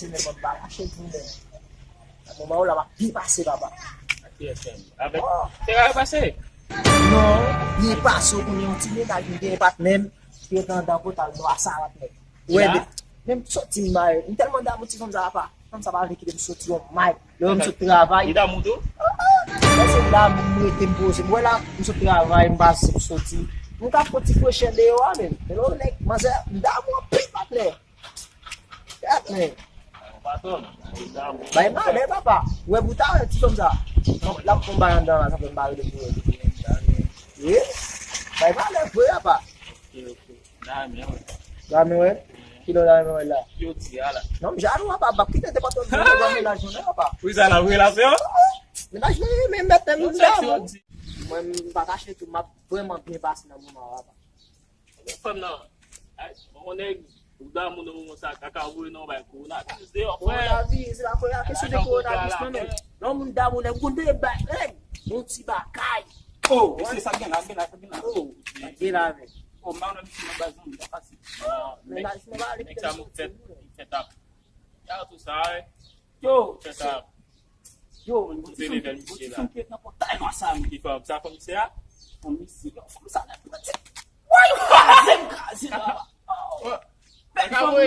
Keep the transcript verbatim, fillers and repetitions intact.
Se menm mwen pa lache pou menm. Moman ou la, m ap byen pase, papa. Ak T F M. Avèk. Oh. Se la yo pase. Non, byen pase, ou konnen yon ti mennaj, m gen patnè m, ki rete anndan pòtal nwa sa patnè. Wè, men m soti m bay, m tèlman damou ti fanm sa, papa. Fanm sa pa vle kite m soti yon may. Lè m sot travay. Li damou tou? Mwen se damou, m rete m poze. M wè la, m sot travay, m pase, m soti. M ka fè ti fresh air deyò a menm. Men lè w nèg, manzè, m damou anpil patnè. Gad men. Bay malè, papa. Ou wè bout a wè ti fanm sa. L ap fè yon bay anndan la, sa fè m pa rele pou wè. Wi. Bay malè vre, papa. Dame wè. Dame wè. Kilè w dame wè la? Yo di a la. Non, m jalou, papa. M ap kite te patwon mennaj mwen la, papa. Wi, sa la, relasyon. Mennaj mwen, men mèt men m damou. Mwen, m pa kache tou, m ap vrèman byen pase nan moman an, papa. Fanm nan, ay, yon nèg, ou damou nan moman sa, kaka voye nan bay kowonavis deyò, frè. Kowonavis, se pa kowonavis, kesyon de kowonavis, non, non. Non, moun damou, nèg, ou konn de bay, nèg, yon ti bagay. Oh, mesye, sa gen la, gen la, sa gen la. Oh, sa gen la, men. Oh, m pa nan misye nan baz, non, li pa fasil. Men la, si nou pa ale, nèg sa mou fèt, li fèt ap. Ya, tou sa, wi. Yo, fèt ap. Yo, men, bon ti fanm, bon ti fanm ki ret nan pòtay nwa sa, men. Ki fanm sa, fanm misye a? Fanm misye, yo, fanm sa, la, pran ti. Woy, kraze m, kraze la. Bèl fanm, wi.